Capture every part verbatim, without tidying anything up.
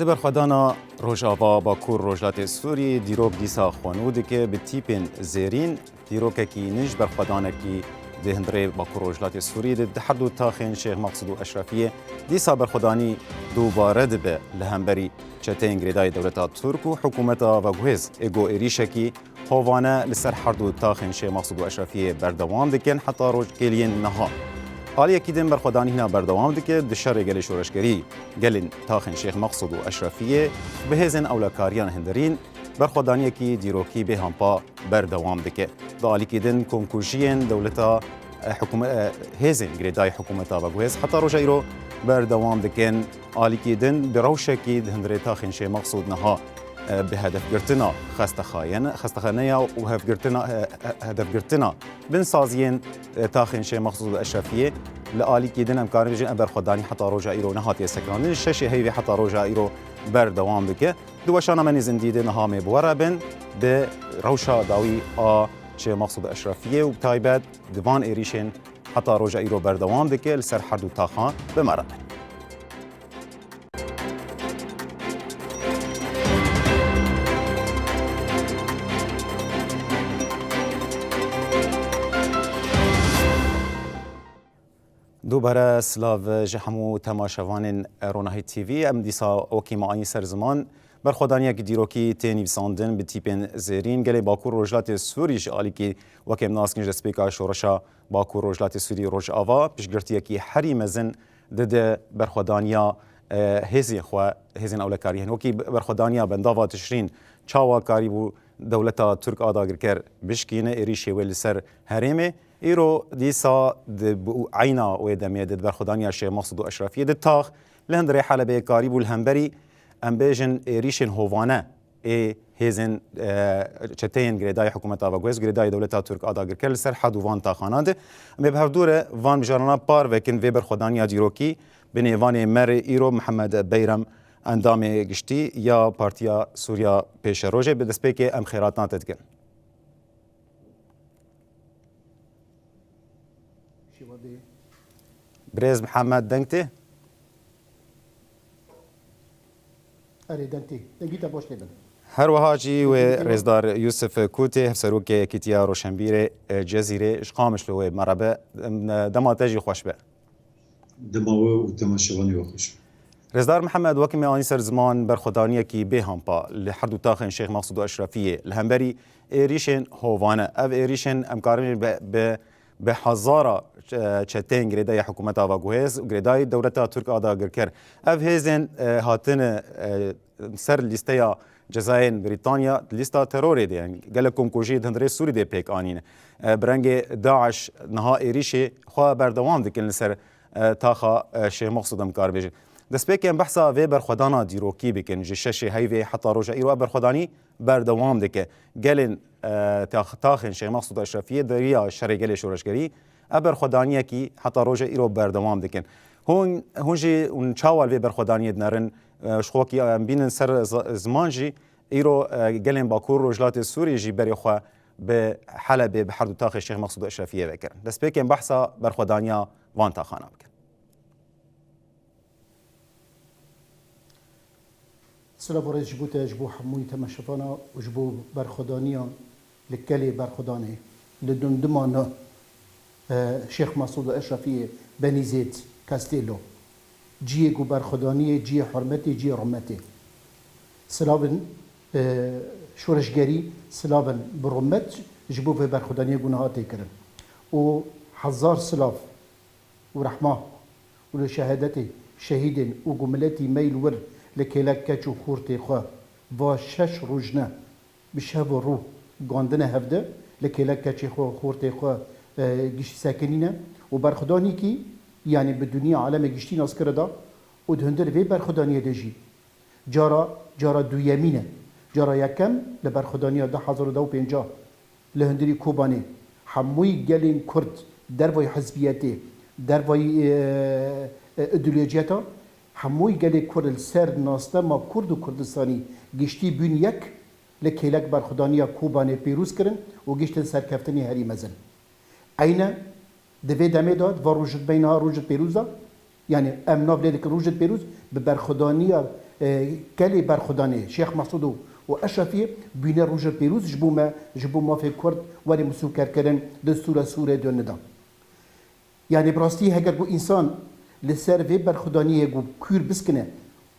Di berxwedana Rojava Bakur Rojhilatê Sûrî dîrok dîsa xwe nû dike bi tîpên zêrîn. Dîrokekî nij berxwedanekî di hundirê Bakur Rojhilatê Sûrî de di her du taxên Şêx Meqsûd û Eşrefiyê dîsa berxwedanî dubare dibe li hemberî çeteyên girêdayî dewleta Tirk û hikûmeta veguhêz. Ê ku êrîşekî hovane li ser her du taxên Şêx Meqsûd û Eşrefiyê berdewam dikin heta rojkêliyên niha. Aliyekî din berxwedanî hîna berdewam dike di şerê gelê şoreşgerî gelên taxên Şêx Meqsûd û Eşrefiyê bi hêzên ewlekariyan hundirîn berxwedaniyekî dîrokî bêhampa berdewam dike. Di alîkî din komkujiyên dewleta, e, hikûme-, e, hêzên girêdayî hikûmeta veguhêz heta roja îro berdewam dikin. Alîkî din bi rewşekî di hundirê taxên Şêx Meqsûd niha, e, bi hedefgirtina xestexayen-, xestexaneya û hevgirtina, e, e, hedefgirtina binsaziyên, e, taxên Şêx Meqsûd û Eşrefiyê li alîkî din em karin bêjin ev berxwedanî heta roja îro nehatiye sekinandin. Ji şeşê heyvê heta roja îro berdewam dike. Di weşana me nêzîndî de niha em ê bi we re bin, bi rewşa dawî a Şêx Meqsûd Eşrefiyê û bi taybet di van êrîşên heta roja îro berdewam dike li ser her du taxan bi me re bin. Dubare silav ji hemû temaşevanên Ronahî T V. Em dîsa wekî me anî ser ziman. Berxwedaniyek dîrokî tê nivîsandin bi tîpên zêrîn. Gelê Bakur Rojhilatê Sûrî ji alîkî weke em nas dikin ji destpêka şoreşa Bakur Rojhilatê Sûrî Rojava piştgirtiyekî herî mezin dide berxwedaniya, e, hêzên xwe, hêzên ewlekariyên. Wekî berxwedaniya bendava Tişrîn çawa karîbû dewleta Tirk a dagirker bişkîne êrîşê wê li ser herêmê. Îro dîsa di, bi eyna wê demê de di berxwedaniya Şêx Meqsûd û Eşrefiyê di tax li hundirê Helebê karîbû li hemberî, em bêjin, êrîşên hovane ê hêzên, e, çeteyên girêdayî hikûmeta veguhêz, girêdayî dewleta Tirk a dagirker li ser hed û van taxanan de. Em ê bi hevdû re van mijarana par vekin vê berxwedaniya dîrokî bi nêvanê me re îro Mihemed Beyrem, endamê giştî ya Partiya Sûriya Pêşerojê. Bi destpêkê em xêrhatina te dikin. Birêz Mihemed, deng tê? Erê, deng tê. Dengî te baş lê bin. Her wiha jî wê Rêzdar Yusuf Kûtê, Hevserokê Yekîtiya Roşenbîrê, e, Cezîrê, ji Qamişlo wê bi me re be. Em, e, dema te jî xweş be. Dema we û temaşevanê we xweş be. Rêzdar Mihemed, wekî me anî ser ziman, berxwedaniyekî bêhampa li her du taxên Şêx Meqsûd û Eşrefiyê li hemberî êrîşên hovane. Ev êrîşên em karin bi, bi, bi hezara, e, çeteyên girêdayî hikûmeta veguhêz û girêdayî dewleta Tirk a dagirker. Ev hêzên, e, hatine, e, ser lîsteya cezayên Brîtanya, lîsta terorê de, yani gelek komkujî di hundirê Sûrî de pêk anîne. E, bi rengê DAIŞ niha êrîşê xwe berdewam dikin li ser, e, taxa, e, Şêx Meqsûd, em kar bêjin. Destpêkê em behsa vê berxwedana dîrokî bikin. Ji şeşê heyvê heta roja îro ev berxwedanî berdewam dike. Gelên, e, tax-, taxên Şêx Meqsûd Eşrefiyê di riya şerê gelê şoreşgerî ev berxwedaniyekî heta roja îro berdewam dikin. Hûn, hûn jî hûn çawa li vê berxwedaniyê dinerin? E, ji xwe wekî em bînin ser z-, ziman jî îro, e, gelên Bakur Rojhilatê Sûrî jî berê xwe bi Helebê, bi her du taxê Şêx Meqsûd û Eşrefiyê vekirin. Destpêkê em behsa berxwedaniya van taxana bikin. Silav û rêz ji bo te, ji bo hemûyî temaşevana û ji bo berxwedaniyan li gelê berxwedanê, li dundima nû, e, Şêx Mesûd û Eşrefiyê Benîzêd Castello. Ciyê ku berxwedaniyê, ciyê hurmetê, ciyê rûmetê. Silavên, e, şoreşgerî, silavên bi rûmet ji bo vê berxwedaniyê ku niha tê kirin. Û hezar silav û rehma û li şehadetê şehîdên û ku miletî me yî li wir li kêlek keç û xortê xwe va şeş rojne bi şev û rû gandine hevdi, li kêlek keçê xwe û xortê xwe, e, giştî sekinîne û berxwedanîkî, yanî bi dinya alemê giştî naskiri da û di hundir vê berxwedaniyê de jî cara, cara duyemîn e. Cara yekem li berxwedaniya du hezar û deh û pêncah li hundirî Kobanê hemûyî gelên Kurd dervayî hizbiyetê, dervayî, e, e, îdeolojiyeta, hemûyî gelê Kurd li ser nastema Kurd û Kurdistanî giştî bûn yek, li kêlek berxwedaniya Kobanê pêroz kirin û giştin serkeftinê herî mezin. Eyne di vê demê de, di va rojê de, beyna rojê pêroz de, yanî em nav lê dikin rojê pêroz, bi berxwedaniya E, gelê berxwedanê Şêx Mesûd û, û Eşrefiyê bûne roja pêroz ji bo me, ji bo mafê Kurd, werê misûkerkirin, destûra Sûrê dönida. Yanî bi rastî heger ku însan li ser vê berxwedaniyê ku kûr biskine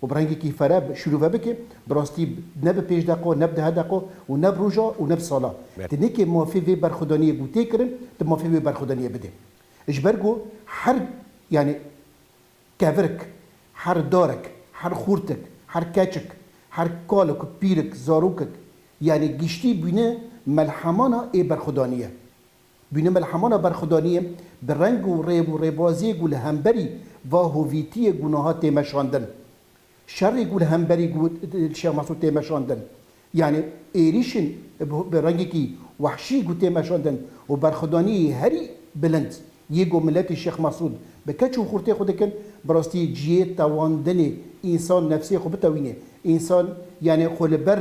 û bi rengekî fere bi-, şîrove bike, bi rastî ne bi pênc deqo, ne bi deh deqo û ne bi roja û ne bi sala. Evet. Di neke mafê vê berxwedaniyê ku tê kirin, di mafê wê berxwedaniyê bide. Ji ber ku her, yanî kevirk, her darek, her xortik, her keçik, her kalik, pîrik, zarokek, yanî giştî bûne melhemana ê berxwedaniyê. Bûne melhemana berxwedaniyê bi reng û rêv û rêbaziyê ku li hemberî va hovîtiyê ku niha tê meşandin. Şerê ku li hemberî ku Şêx Mesûd tê meşandin. Yanî êrîşên bi, bi rengekî wehşî ku tê meşandin û berxwedaniyê herî bilind yê ku miletê Şêx Mesûd bi keç û xurtê xwe dikin, bi rastî cihê tewandinê însan nefsê xwe bitewîne. Însan, yanî xwe li ber,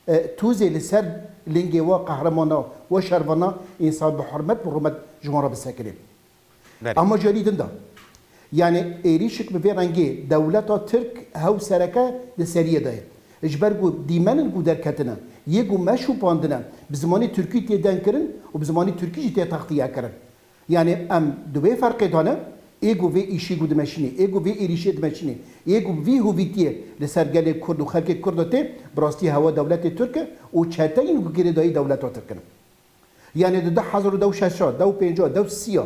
e, tûzê li ser lingê wa qehremana, wa şervana, însan bi hurmet, bi hurmet ji wan re bisekine. Nerê? Ama ji alî din de. Yanî êrîşik bi vê rengê dewleta Tirk hew sereke di seriyê de ye. Ji ber ku dîmenên ku derketine, yê ku me şopandine, bi zimanê Tirkî tê dengkirin û bi zimanê Tirkî jî tê textiyekirin. Yanî em di wê ferqê de ne, ê ku vê îşî ku dimeşînê, ê ku vê êrîşê dimeşînê, ê ku vî hovîtiyê li ser gelê Kurd û xelkê Kurd de tê, bi rastî hewa dewletê Tirk e û çeteyên ku girêdayî dewleta Tirk in. Yanî di du hezar û deh û şeşa, deh û pênca, deh û sîya,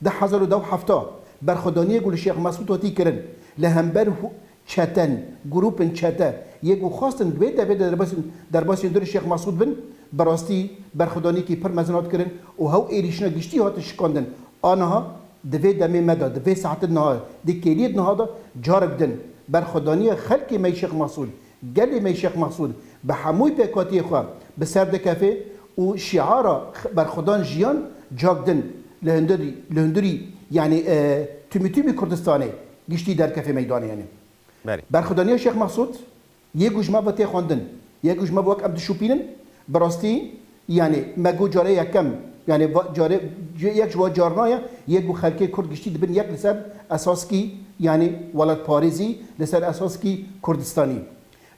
du hezar û deh û hefta berxwedaniyê ku li Şêx Mesûd hatî kirin, li hember hu-, çeten, grûpên çete, yê ku xwestin di wê devê de derbasî, derbasî hundirê Şêx Mesûd bin, bi rastî berxwedaniyekî pir mezin hat kirin û hew êrîşina giştî hate şikandin. Aniha di vê demê me de, di vê saetê niha, di kêliyê niha de carek din berxwedaniya xelkê me yê Şêx Mesûd, gelê me Şêx Mesûd bi hemû pêkhatiyê xwe bi ser dikeve û şiara berxwedan jiyan cak din li hundirî, li hundirî, yanî, e, tûmî tûmî Kurdistanê giştî derkeve meydanê, yanî. Berê. Berxwedaniya Şêx Mesûd yê ku ji me ve tê xwendin, yê ku ji me ve wek em dişopînin, bi rastî, yanî me got carê yekem, yanî va-, carê, yek ji wan carna ye, yê ku xelkê Kurd giştî dibin yek li ser esaskî, yanî welatparêzî, li ser esaskî Kurdistanî.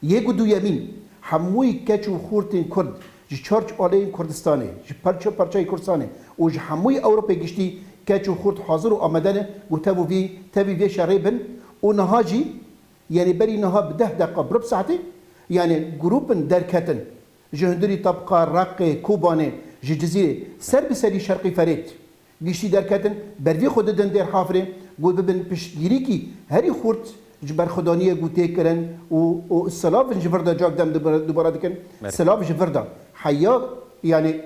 Yê ku duyemîn, hemûyî keç û xortên Kurd ji çar aleyên Kurdistanê, ji parça parçayê Kurdistanê û ji hemûyî Ewropê giştî keç û xort hazir û amade ne ku tev û vî, tevî vê şerê bin û niha jî, yanî berî niha bi deh deqa, bi rib saetê, yanî grûpin derketin ji hundirî Tabqa, Reqê, Kobanê, ji Cizîrê, ser bi serî Şerqî Ferêt. Giştî derketin, bervî xwe didin Dêrhafirê, ku bibin piştgirîkî herî xurt ji berxwedaniyê ku tê kirin û, û silav ji vir de cak dem dubare, dubare dikin. Merhaba. Silav ji vir de. Heya, yanî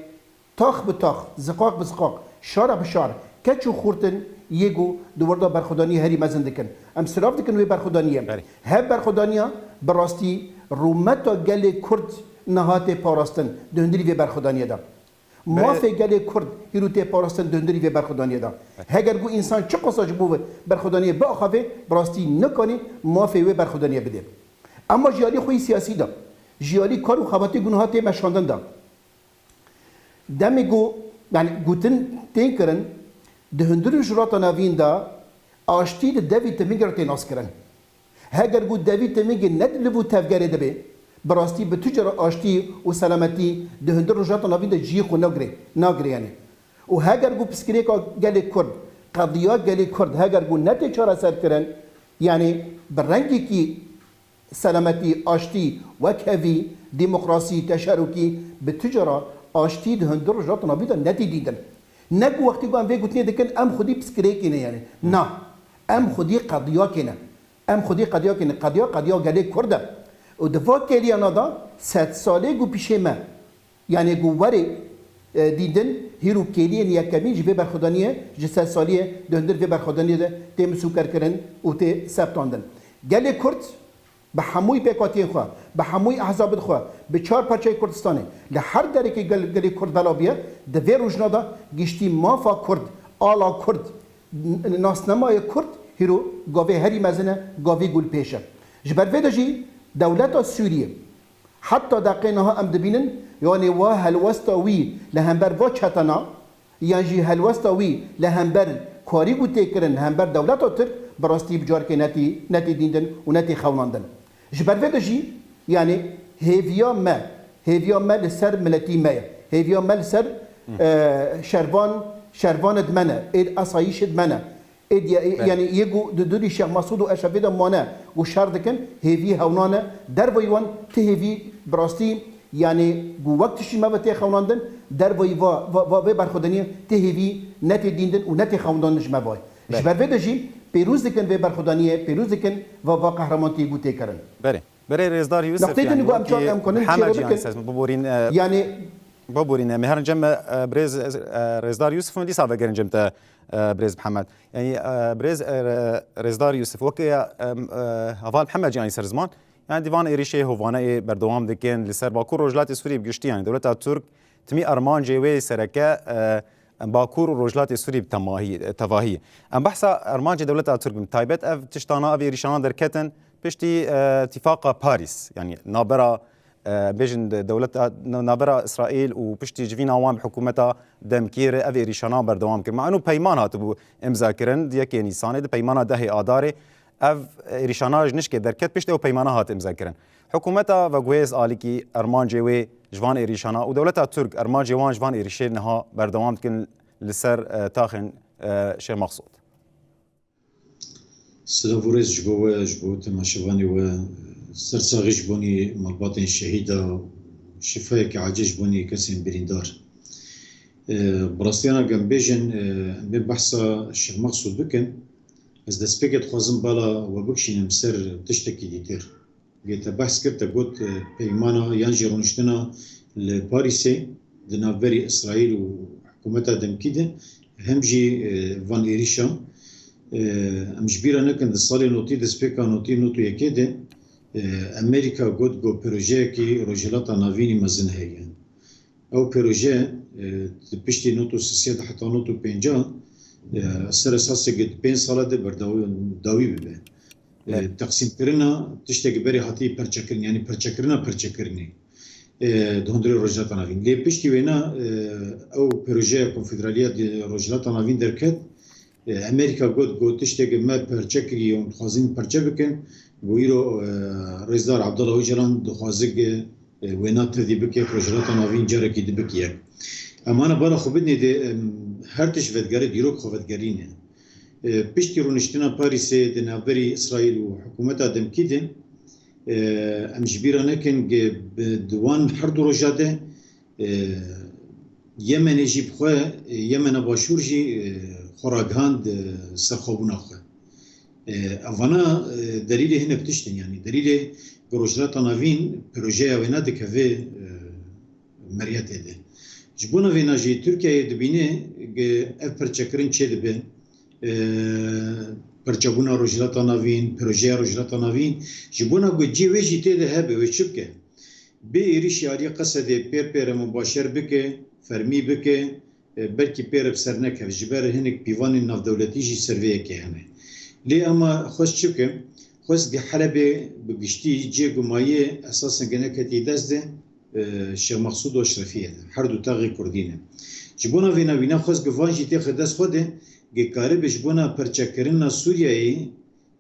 tax bi tax, ziqaq bi ziqaq, şara bi şar, keç û xurt in yê ku di wir de berxwedaniyê herî mezin dikin. Em silav dikin wê berxwedaniyê. Berê. Hev berxwedaniya bi rastî rûmeta gelê Kurd niha tê parastin di hundirî vê berxwedaniyê de. Mafê gelê Kurd hîro tê parastin di hundirî vê berxwedaniyê de. Heger ku însan çiqasa ji bo vê berxwedaniyê biaxave, bi rastî nikanî mafê wê berxwedaniyê bide. Ema ji alî xwe yî siyasî de, ji alî kar û xebatê ku niha tê meşandin de. Demê ku, yanî gotin tên kirin, di hundir û Rojhilata Navîn de aştî di devî timîgê re tê naskirin. Heger ku devî timîgê ne di liv û tevgerê de be, bi rastî bi tu cara aştî û selametî di hundir Rojhilata Navîn de cihê xwe nagire, nagire yanî. Û heger ku pirsgirêka gelê Kurd, qediya gelê Kurd heger ku ne tê çareserkirin, yanî bi rengekî selametî, aştî, wekhevî, demokrasî, teşerokî, bi tu cara aştî di hundir Rojhilata Navîn de ne tê dîtin. Ne ku wextê ku em vê gotinê dikin, em xwedî pirsgirêkê ne yanî. Na, em xwedî qediyakê ne. Em xwedî qediyakê ne. Qediya, qediya gelê Kurd e. Û di va kêliyana de sed salê ku pişê me, yanî ku werê, e, dîtin, hîro kêliyên yekemîn ji vê berxwedaniyê, ji sed saliyê di hundir vê berxwedaniyê de tê misûkerkirin û tê septandin. Gelê Kurd bi hemûyî pêkhatiyên xwe, bi hemûyî ehzabên xwe, bi çar parçeyê Kurdistanê, li her derekê gel-, gelê Kurd belav bûye, di vê rojna de giştî mafa Kurd, ala Kurd, n-, nasnamayê Kurd hîro gavê herî mezin e, gavî ku li pêş e. Ji ber vê de jî dewleta Sûriyê, heta deqê niha em dibînin, yanî wa helwesta wî li hember va çetena, yan jî helwesta wî li hember karî ku tê kirin li hember dewleta Tirk, bi rastî bi carekê netî, netî dîndin û netî xewnandin. Ji ber vê de jî, yani hêviya me, hêviya me li ser miletî me ye. Hêviya me li ser, e, şervan, şervanê di me ne, êd asayîşê di me ne. Êd ye-, yani yê ku di dûrî Şêx Mesûd û Eşrefê de mane, ku şer dikin, hêvî hewnan e. Derveyî wan ti hêvî bi rastî, yani ku wek tiştî me ve tê xewnandin, derveyî va, va, va vê berxwedaniyê ti hêvî ne tê dîndin û ne tê xewndandin ji me ve. Ji ber vê de jî pêrûz dikin vê berxwedaniyê, pêrûz dikin va, va qehreman tê ku tê kirin. Berê. Berê Rêzdar Yusuf, Noqteyê yani din ku em wekî çar em konin Mihemed çêre jî, yani bikin. Sez, biborîn, e, Yani biborîn, e, me herin cem, e, birêz, e, Rêzdar Yusuf, min dîsa vegerin cem te, e, birêz Mihemed. Yani, e, birêz, e, Rêzdar Yusuf, wekî, e, em, e, heval Mihemed jî, yani ser ziman. Yani dîvan êrîşê hovane ê berdewam dikin, li ser Bakur Rojhilatê Sûriyê bi giştî, yani dewleta Türk timî armancê wê sereke, e, Bakur û Rojhilatê Sûrî bi temahî, tevahî. Em behsa armancê dewleta Tirk bin. Taybet ev tiştana, ev êrîşana derketin piştî, e, Tîfaqa Parîs, yani nabera, e, bêjin de dewleta, na-, nabera Îsraîl û piştî civîna wan bi hikûmeta demkî re ev êrîşana berdewam kir. Ma eno peyman hatibû imza kirin, di yekê Nîsanê, di peymana dehê Adarê. Ev êrîşana ji nişkê derket, piştî ew peymana hat imza kirin. Hikûmeta veguhêz alîkî armancê wê ji van êrîşana û dewleta Tirk armancê wan ji van êrîşê niha berdewam dikin li ser, e, taxên, e, Şêx Mexsûd. Silav û rêz ji bo we, ji bo temaşevanê we. Sersaxî ji bonî malbatên şehîda, şifayeke acil ji bonî kesên birîndar. E, bi rastiyana gem bêjin, e, em bê behsa Şêx Mexsûd bikin. Ez destpêkê dixwazim bala we bikişînim ser tiştekî dîtir. Lê te behs kir, te got, e, peymana yan jî rûniştina li Parîsê di navberî Îsraîl û hikûmeta demkî de, hem jî, e, van êrîşan, e, em ji bîra nekin di salê notî, destpêka notî, notî yekê de, e, Amerîka got ku projeyekî Rojhilata Navînî mezin heye. Ew proje, e, di piştî nod û sised heta nod û pêncah, e, ser esasê ku di pênc sala de berdawî, dawî bibe. E, Evet. Teqsîmkirina tiştekî berê hatî perçekirin, yanî perçekirina perçekirinê, e, di hundirê Rojhilata Navîn. Lê piştî wêna, e, ew projeya Konfederaliya di Rojhilata Navîn derket, e, Amerîka got, got tiştekî me perçe kiriye û dixwazin perçe bikin, bo îro, e, Rêzdar Abdullah Ocalan dixwaze ku, e, wêna tevdî bike, Rojhilata Navîn carekî di bike yek. Em ana bala xwe bidinê de, em, her tişt vedigere, dîrok xwe vedigerîne. E, piştî rûniştina Parîsê di navberî Îsraîl û hikûmeta demkî de, e, em ji bîra nekin ku bi, di wan her du roja de, e, Yemenê jî bi xwe, e, Yemena Başûr jî, e, xwe ragihand, e, serxwebûna xwe. E, evana, e, delîlê hinek tişt in, yanî delîlê ku Rojhilata Navîn projeya wêna dikeve, e, meriyetê de. Ji bona vêna jî Tirkiyeyê dibîne ku ev perçekirin çêdibe, e, perçebûna Rojhilata Navîn, projeya Rojhilata Navîn, ji bona ku cihê wê jî tê de hebe, wê çi bike? Bê êrîşî aliyê Qesedê pêr pêre mubaşer bike, fermî bike, e, belkî pêre bi ser nekeve. Ji ber hinek pîvanên navdewletî jî ser vê yekê hene. Lê ema xwest çi bike? Xwest ku Helebê bi giştî cê ku mayê esasen ku neketî dest de, e, Şêx Mexsûd û Eşrefiyê ne. Her du taxê Kurdî ne. Ji bona vêna wîna xwest ku van jî têxe dest xwe de, ku karibe ji bona perçekirina Sûriyeyê,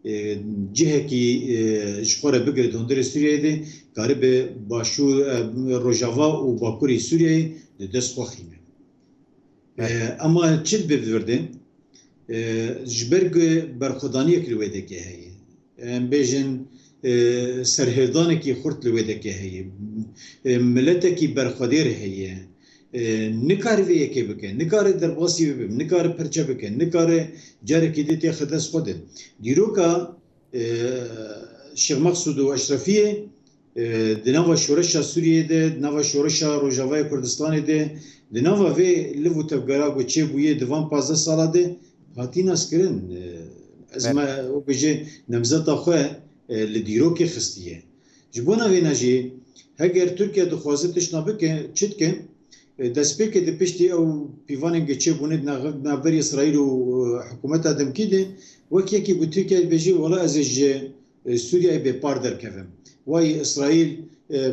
e, cihekî, e, ji xwe re bigire di hundirê Sûriyeyê de, karibe Başûr, e, Rojava û Bakurê Sûriyeyê di dest xwe xîne. E, Evet. Ema çi dibe bi vir de? E, ji ber ku berxwedaniyek li wê dekê heye. Em bêjin, e, serhêldanekî xurt li wê dekê heye. E, miletekî berxwedêr heye. E, nikare vê yekê bike, nikare derbasî bibe, nikare perçe bike, nikare carekê dî têxe dest xwe de. Dîroka, e, Şêx Mexsûd û Eşrefiyê, e, di nava şoreşa Sûriyeyê de, di nava şoreşa Rojavayê Kurdistanê de, di nava vê liv û tevgera ku çêbûye di van pazdeh sala de hatî naskirin. E, ez Evet. me, wek bêje, nemzeta xwe, e, li dîrokê xistiye. Ji bona vêna jî, heger Tirkiye dixwaze tiştna bike, çi dike? E, destpêkê di piştî ew pîvanên ku çêbûne di nav-, navberî Îsraîl û, e, hikûmeta demkî de, wek yekî ku Tirkiye dibêje, wela ez ê ji, e, Sûriyeyê bêpar derkevim. Wayî Îsraîl, e, e,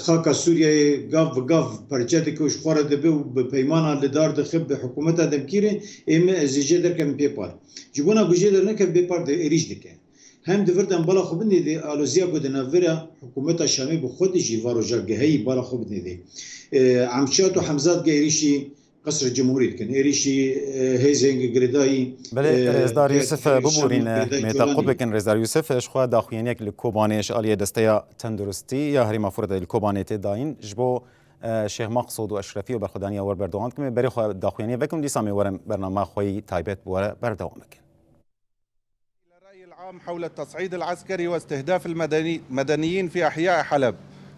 xaka Sûriyeyê gav bi gav perçe dike û ji xwe re dibe û bi peymana li dar dixe bi hikûmeta demkî re, ê me ez ê jê derkevim bêpar. Ji bona ku jê dernekeve bêpar de êrîş dike. Hem di vir de em bala xwe bidinê dê aloziya ku di navbera hikûmeta Şamê bi xwe de jî va roja geheyî bala xwe bidinê dê. E, Emşat û Hemzat ge êrîşî Qesrê Cumhurî dikin, êrîşî, e, hêzên girêdayî, Belê, e, Rêzdar Yusuf, e, biborîne, mê te qut bikin, Rêzdar Yusuf, e, ji xwe daxuyaniyek li Kobanê ji aliyê Desteya Tenduristî ya Herêma Furatê li Kobanê tê dayîn. Ji bo, e, Şêx Maqsûd û Eşrefî û berxwedaniya we berdewam dikim. Berê xwe daxuyaniyê vekim, dîsa mê werin bernama xwe yî taybet bi we re berdewam bikin. إلى الرأي العام حول التصعيد العسكري واستهداف المدني-، مدنيين في أحياء حلب.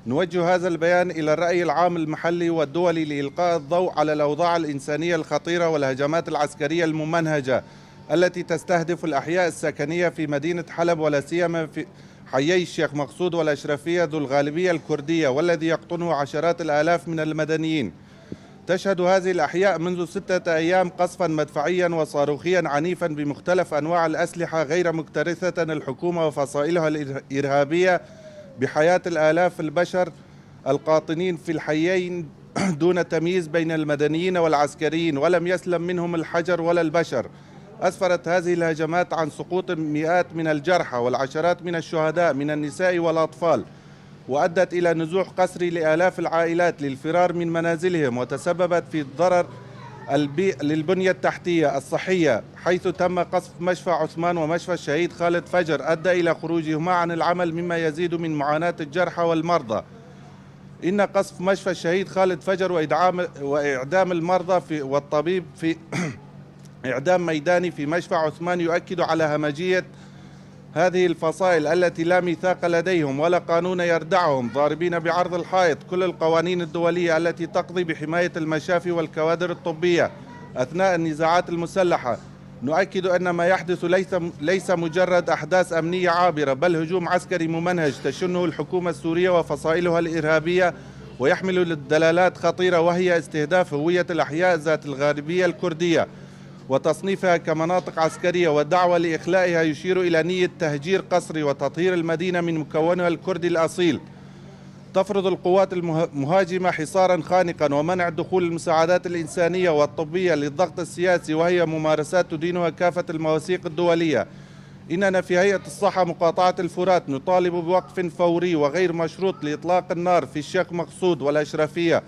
نوجه هذا البيان إلى الرأي العام المحلي والدولي لإلقاء الضوء على الأوضاع الإنسانية الخطيرة والهجمات العسكرية الممنهجة التي تستهدف الأحياء السكنية في مدينة حلب، ولا سيما في حيي الشيخ مقصود والأشرفية ذو الغالبية الكردية، والذي يقطنه عشرات الآلاف من المدنيين. تشهد هذه الأحياء منذ ستة أيام قصفا مدفعيا وصاروخيا عنيفا بمختلف أنواع الأسلحة غير مكترثة الحكومة وفصائلها الإرهابية بحياة الآلاف البشر القاطنين في الحيين دون تمييز بين المدنيين والعسكريين، ولم يسلم منهم الحجر ولا البشر. أسفرت هذه الهجمات عن سقوط مئات من الجرحى والعشرات من الشهداء من النساء والأطفال، وأدت إلى نزوح قسري لآلاف العائلات للفرار من منازلهم، وتسببت في ضرر البي-، للبنية التحتية الصحية، حيث تم قصف مشفى عثمان ومشفى الشهيد خالد فجر، أدى إلى خروجهما عن العمل، مما يزيد من معاناة الجرحى والمرضى. إن قصف مشفى الشهيد خالد فجر وإدعام-، وإعدام المرضى في، والطبيب في إعدام ميداني في مشفى عثمان يؤكد على همجية هذه الفصائل التي لا ميثاق لديهم ولا قانون يردعهم، ضاربين بعرض الحائط كل القوانين الدولية التي تقضي بحماية المشافي والكوادر الطبية أثناء النزاعات المسلحة. نؤكد أن ما يحدث ليس، ليس مجرد أحداث أمنية عابرة، بل هجوم عسكري ممنهج تشنه الحكومة السورية وفصائلها الإرهابية، ويحمل دلالات خطيرة، وهي استهداف هوية الأحياء ذات الغالبية الكردية وتصنيفها كمناطق عسكرية ودعوة لإخلائها، يشير إلى نية تهجير قسري وتطهير المدينة من مكونها الكردي الأصيل. تفرض القوات المه-، المهاجمة حصارا خانقا ومنع دخول المساعدات الإنسانية والطبية للضغط السياسي، وهي ممارسات تدينها كافة المواثيق الدولية. إننا في هيئة الصحة مقاطعة الفرات نطالب بوقف فوري وغير مشروط لإطلاق النار في الشيخ مقصود والأشرفية،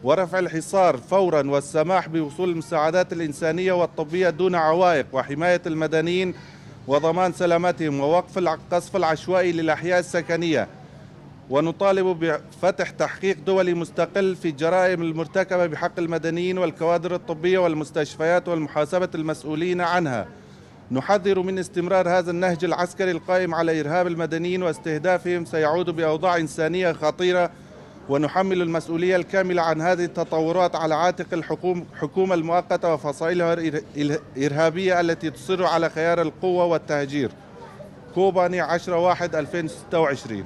ورفع الحصار فورا، والسماح بوصول المساعدات الإنسانية والطبية دون عوائق، وحماية المدنيين وضمان سلامتهم، ووقف الع-، القصف العشوائي للأحياء السكنية. ونطالب بفتح تحقيق دولي مستقل في الجرائم المرتكبة بحق المدنيين والكوادر الطبية والمستشفيات، والمحاسبة المسؤولين عنها. نحذر من استمرار هذا النهج العسكري القائم على إرهاب المدنيين واستهدافهم، سيعود بأوضاع إنسانية خطيرة، ونحمل المسؤولية الكاملة عن هذه التطورات على عاتق الحكوم-، الحكومة المؤقتة وفصائلها الإر-، الإرهابية التي تصر على خيار القوة والتهجير. كوباني، عشرة واحد ألفين وستة وعشرين.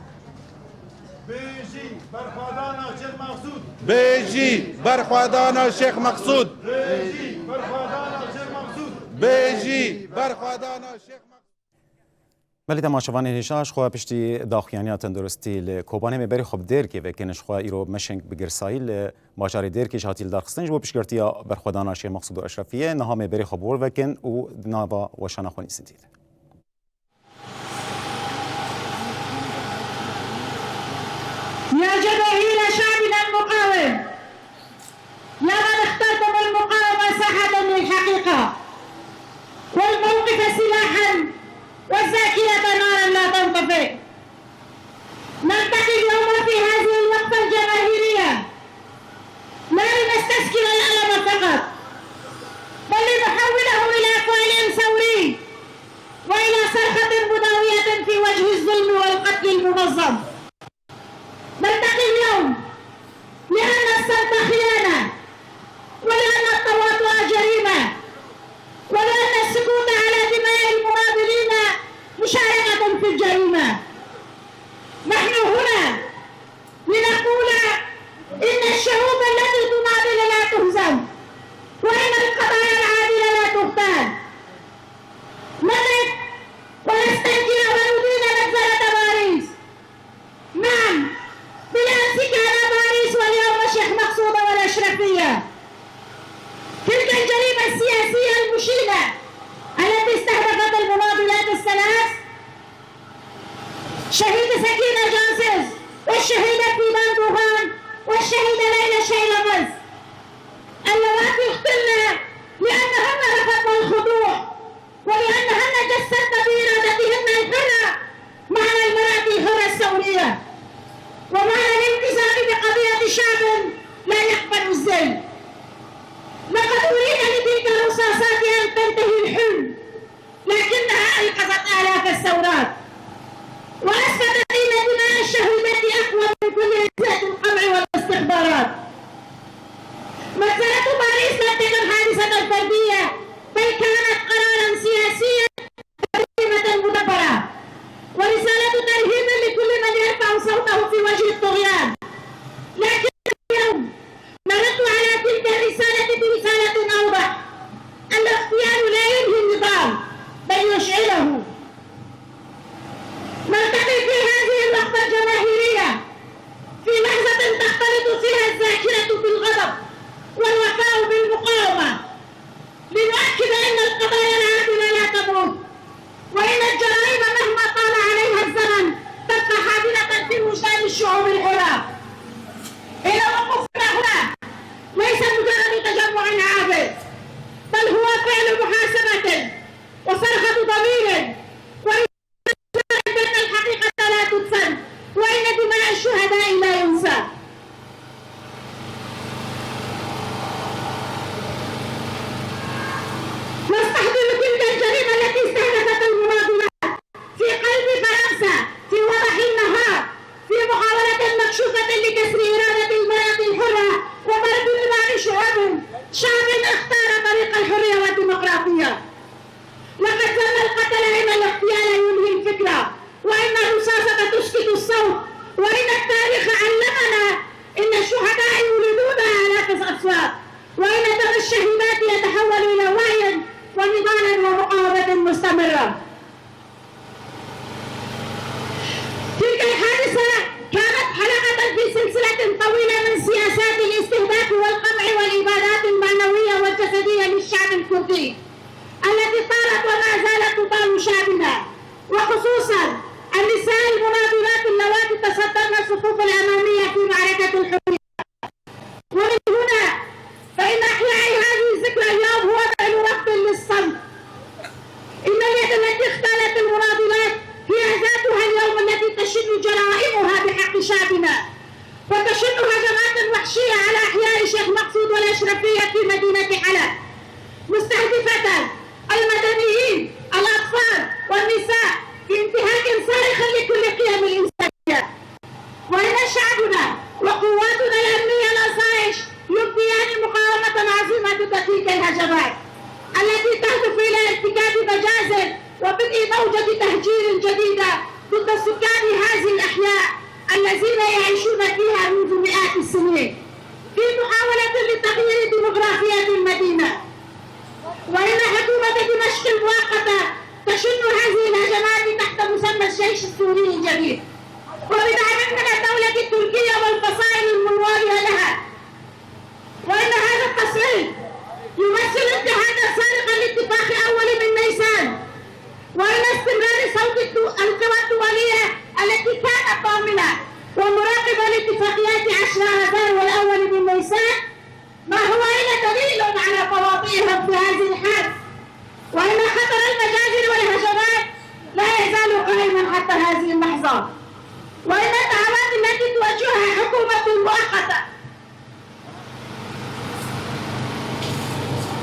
Bêjî berxwedana Şêx Mexsûd! Bêjî berxwedana Şêx Mexsûd! Bêjî berxwedana Şêx Mexsûd! Bêjî berxwedana Şêx Mexsûd! Belê, temaşevanên hêja, ji xwe piştî daxuyaniya tenduristî li Kobanê, me berê xwe bi Dêrkê vekin, ji xwe îro meşeng bi girsayî li bajarê Dêrkê ji hatî lidarxistin. Ji bo piştgirtiya berxwedana Şêx Mexsûd û Eşrefiyê, niha me berê xwe bi wir vekin û di nava weşana xwe nîsintî de. يا جماهير شعبنا المقاوم، يا من اخترتم المقاومة ساحة للحقيقة، والموقف سلاحا، والذاكرة نارا لا تنطفئ. نلتقي اليوم في هذه الوقفة الجماهيرية، لا لنستذكر الألم فقط، بل لنحوله إلى فعل ثوري، وإلى صرخة مداوية في وجه الظلم والقتل المنظم. نلتقي اليوم لأن الصمت خيانة، ولأن التواطؤ جريمة، ولأن السكوت على دماء المناضلين مشاركة في الجريمة. نحن هنا لنقول إن الشعوب التي تناضل لا تهزم، وإن القضايا العادلة لا تغتال. نقف ونستنكر وندين مجزرة باريس. نعم، بالأمس كان باريس واليوم الشيخ مقصود والأشرفية. تلك الجريمة السياسية المشينة التي استهدفت المناضلات الثلاث الشهيدة سكينة جاسوس، والشهيدة فيدان دوغان، والشهيدة ليلى شيلمز، اللواتي اقتلن لأنهن رفضن الخضوع، ولأنهن جسدن بإرادتهن الحرة معنى المرأة الحرة الثورية، ومعنى الالتزام بقضية شعب لا يقبل الذل. لقد أريد لتلك الرصاصات أن تنتهي الحلم، لكنها أيقظت آلاف الثورات، وأسقطت إن دماء الشهيدات أقوى من كل أجهزة القمع والاستخبارات. مجزرة باريس لم تكن حادثة فردية، بل كانت قرارا سياسيا، جريمة مدبرة، ورسالة ترهيب لكل من يرفع صوته في وجه الطغيان. لكن اليوم نرد على تلك الرسالة برسالة أوضح: الاغتيال لا ينهي النضال، بل يشعله. نلتقي في هذه الوقفة الجماهيرية في لحظة تختلط فيها الذاكرة بالغضب والوفاء بالمقاومة، لنؤكد أن القضايا العادلة لا تموت، وإن الجرائم مهما طال عليها الزمن تبقى حاضرة في وجدان الشعوب الحرة. إن وقوفنا هنا ليس مجرد تجمع عابر، بل هو فعل محاسبة وصرخة ضمير ورسالة بأن الحقيقة لا تدفن، وإن دماء الشهداء لا ينسى. نستحضر تلك الجريمة التي استهدفت المناضلات في قلب فرنسا في وضح النهار، في محاولة مكشوفة لكسر إرادة المرأة الحرة وضرب نظام شعوب، شعب اختار طريق الحرية والديمقراطية. لقد ذم القتلة إن الاغتيال ينهي الفكرة، وإن الرصاصة تسكت الصوت، وإن التاريخ علمنا إن الشهداء يولدون آلاف الأصوات، وإن دم الشهيدات يتحول إلى وعي ونضال ومقاومة مستمرة. تلك الحادثة كانت حلقة في سلسلة طويلة من سياسات الاستهداف والقمع والإبادات المعنوية والجسدية للشعب الكردي، التي طالت وما زالت تطال شعبنا، وخصوصا النساء المناضلات اللواتي تصدرن الصفوف الأمامية في معركة الحرية. ومن هنا فإن إحياء هذه الذكرى اليوم هو فعل رفض للصمت. إن اليد التي اغتالت المناضلات هي ذاتها اليوم التي تشن جرائمها بحق شعبنا، وتشن هجمات وحشية على أحياء الشيخ مقصود والأشرفية في مدينة حلب، مستهدفة المدنيين، الأطفال والنساء، بانتهاك صارخ لكل قيم الإنسانية. وإن شعبنا وقواتنا الأمنية الأصائش يبديان مقاومة عظيمة ضد تلك الهجمات التي تهدف إلى ارتكاب مجازر وبدء موجة تهجير جديدة ضد سكان هذه الأحياء الذين يعيشون فيها منذ مئات السنين في محاولة لتغيير ديموغرافية المدينة. وإن حكومة دمشق المؤقتة تشن هذه الهجمات تحت مسمى الجيش السوري الجديد، وبدعم من الدولة التركية والفصائل المنوالية لها. وإن هذا التصعيد يمثل انتهاكا صارخا لاتفاق أول من نيسان، وإن استمرار صوت الدو-، القوى الدولية التي كانت ضامنة ومراقبة لاتفاقيات عشرة آذار والأول من نيسان ما هو إلا دليل على تواطئهم في هذه الحرب، وإن خطر المجازر والهجمات لا يزال قائما حتى هذه اللحظة، وإن الدعوات التي توجهها حكومة مؤقتة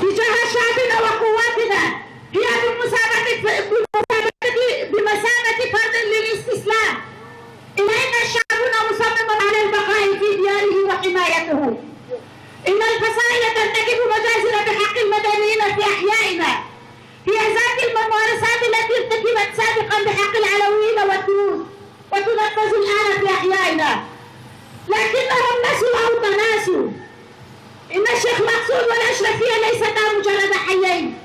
تجاه شعبنا وقواتنا هي بمثابة، بمثابة، بمثابة فرض للاستسلام، إلى أن شعبنا مصمم على البقاء في دياره وحمايته. إن الفصائل ترتكب مجازر بحق المدنيين في أحيائنا، هي ذات الممارسات التي ارتكبت سابقا بحق العلويين والدروز، وتنفذ الآن في أحيائنا. لكنهم نسوا أو تناسوا إن الشيخ مقصود والأشرفية ليستا مجرد حيين،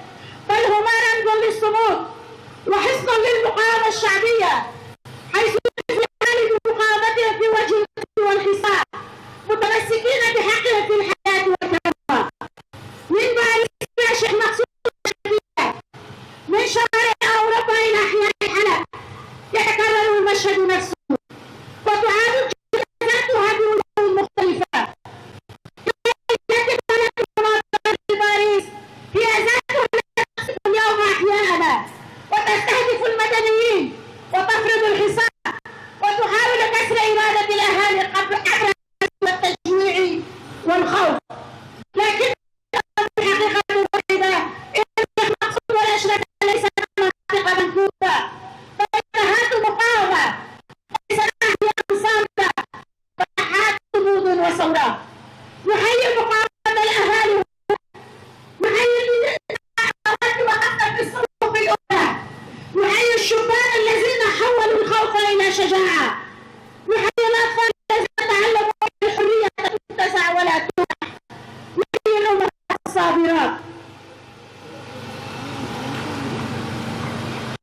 بل هما رمز للصمود وحصن للمقاومة الشعبية، حيث يقف الأهالي بمقاومتهم في وجه القتل والحصار، متمسكين بحقهم في الحياة والكرامة. من باريس إلى الشيخ مقصود، من شوارع أوروبا إلى أحياء حلب، يتكرر المشهد نفسه. الساعة. نحيي الأطفال الذين تعلموا الحرية تتسع ولا توقع. نحيي الأمهات الصابرات.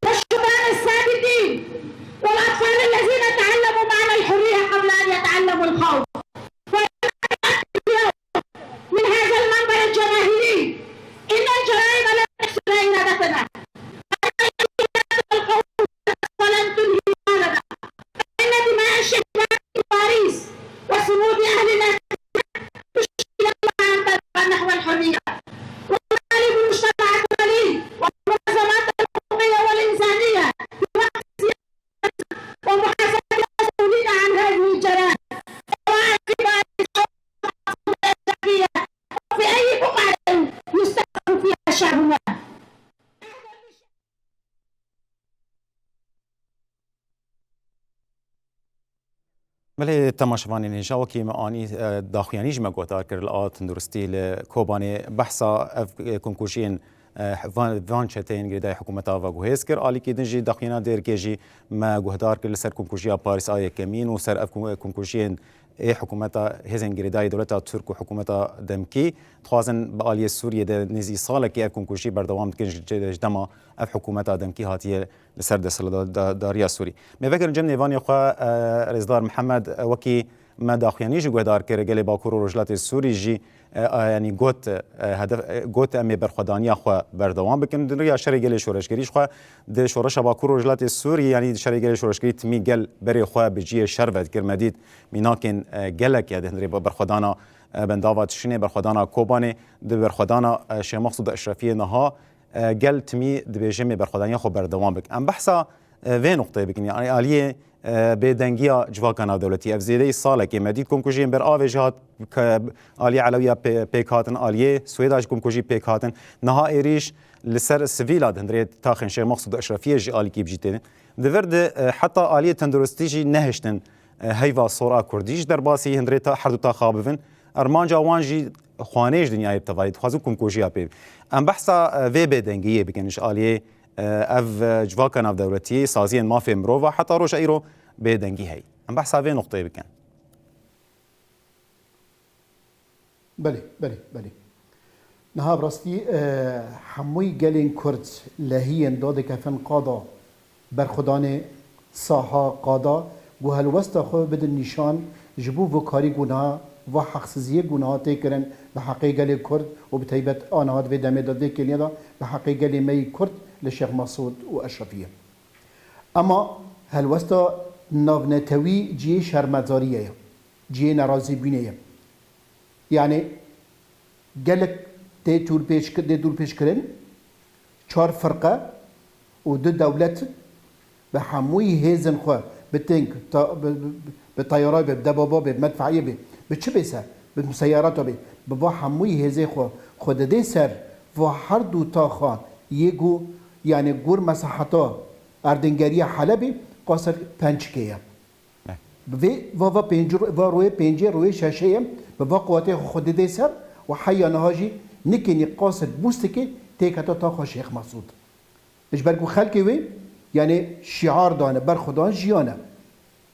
والشبان الثابتين. والأطفال الذين تعلموا معنى الحرية قبل أن يتعلموا الخوف. من هذا المنبر الجماهيري إن الجرائم لن تحصر إرادتنا. القوم ولن تنهي نضالنا. فإن دماء الشهداء في باريس وصمود أهلنا تشكي لنا أن تدفع نحو الحرية. ونطالب المجتمع الدولي والمنظمات الحقوقية والإنسانية بوقف سياسي ومحاسبة المسؤولين عن هذه الجرائم، سواء في باريس أو في أي بقعة يستضعف فيها شعبنا. Belê, temaşevanên hêja, wekî me anî, e, daxuyanî jî me guhdar kir li a tenduristî li Kobanê, behsa ev, e, komkujiyên, e, van, van çeteyên girêdayî hikûmeta ve guhêz kir. Alîkî din jî daxuyana Dêrikê jî me guhdar kir li ser komkujiya Parîs a yekemîn û ser ev kom-, komkujiyên ê hikûmeta, hêzên girêdayî dewleta Tirk û hikûmeta demkî dixwazin bi aliyê Sûriyê de nêzî salekê ev komkujî berdewam dikin ji, ji dema ev hikûmeta demkî hatiye li ser desthilatdariya Sûrî. Mêvekê, cem nêvanê xwe, e, Rêzdar Mihemed, e, wekî me daxuyanî jî guhdar kir, gelê Bakur û Rojhilatê Sûrî jî, e, e, yanî got, e, hedef, e, got, em ê berxwedaniya xwe berdewam bikin. Di riya şerê gelê şoreşgerî ji xwe di şoreşa Bakur û Rojhilatê Sûrî, yanî di şerê gelê şoreşgerî timî gel berê xwe bi cihê şer ve dikir. Me dît mînakên, e, gelek ya di hundirê berxwedana, e, Bendava Tişrînê, berxwedana Kobanê, di berxwedana, e, Şêx Mexsûd Eşrefiyê niha, e, gel timî dibêje em ê berxwedaniya xwe berdewam bikin. Em behsa, e, vê nuqteyê bikin. Yanî aliyê, e, bêdengiya civaka navdewletî. Ev zêdeyî salekê me dît komkujiyên ber avê jî hat, ke-, aliyê Elewiya pê-, pêk hatin, aliyê Swêda jî komkujî pêk hatin. Niha êrîş li ser sivîla di hundirê taxên Şêx Mexsûd Eşrefiyê jî alîkî bi jî têne. Di vir de, e, heta aliyê tenduristî jî nehiştin, e, heyva sor a Kurdî ji derbasî hundirê ta, her du taxa bibin. Armanca wan jî xwanê ji dinyayê bi tevayî dixwazin komkujiya pê. Em behsa, e, vê bêdengiyê bikin ji aliyê, e, ev, e, civaka navdewletî, saziyên mafê mirova heta roja îro bêdengî heye. Em behsa vê nuqteyê bikin. Belê, belê, belê. Niha bi rastî, e, hemûyî gelên Kurd lehiyên dadikefin qada berxwedanê saha qada ku helwesta xwe bidin nîşan ji bo vê karî ku niha, va heqsiziyê ku niha tê kirin bi heqê gelê Kurd û bi taybet a niha di vê demê de di vê kêliyê de bi heqê gelê me yî Kurd li Şêx Mesûd û Eşrefiyê. Ema helwesta navnetewî cihê şermezariyê ye, cihê nerazîbûnê ye. Yanî gelek tê tûrpêç-, tê dûrpêçkirin, çar firqe û du dewlet bi hemûyî hêzên xwe, bi tênk, ta-, bi, bi, bi teyara be, bi debaba be, bi medfeiyê be, bi çi bê ser, bi museyarata be, bi va hemûyî hêzê xwe, xwe didê ser va her du taxa yê ku, yanî gor mesaheta erdêngeriya Helebê qasir penc K ye. Bi vê va, va pêncî ro-, va royê pêncê, royê şeşê ye, bi va quwetê xwe xwe didê ser û heya niha jî nikenî qasir bûstikê têkete taxa Şêx Mesûd. Ji ber ku xelkê wê, yanî şiar dane, berxwedan jiyane.